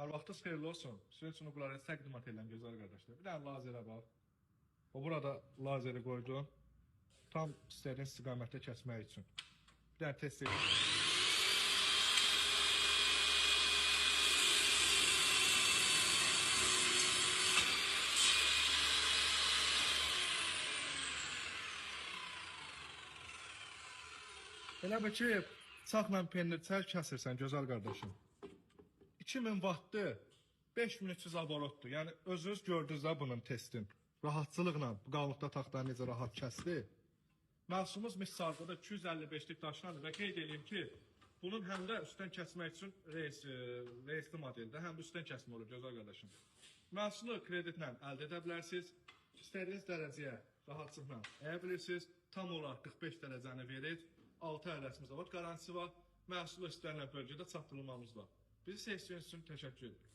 Hər vaxtınız xeyirli olsun. Sizin üçün uğurları təqdimat edirəm gözəl qardaşlar. Bir dənə lazerə bax. O burada lazeri qoydum. Tam istədiyin istiqamətdə kəsmək üçün. Bir dənə test edin. Elə bil ki, bıçaqla pendir çəl kəsirsən gözəl qardaşım. 2000 wattdır, 5300 aborotdur. Yəni özünüz gördünüz də bunun testin. Rahatçılıqla bu qalınlıqda taxtanı necə rahat kəsdi. Məhsulumuz mis sarğıda 255-lik daşlardır və qeyd edeyim ki, bunun həm də üstdən kəsmək üçün reys, reysli modeldə, həm də üstdən kəsmə olur gözəl qardaşım. Məhsulu kreditlə əldə edə bilərsiniz. İstədiyiniz dərəcəyə rahatçılıqla əyə bilirsiniz. Tam olaraq 45 dərəcəni verir. 6 ay rəsmi zavod qarantisi var. Məhsulu istənilən bölgədə çatdırılmamız var. Bizi seçdiyiniz üçün təşəkkür edirik.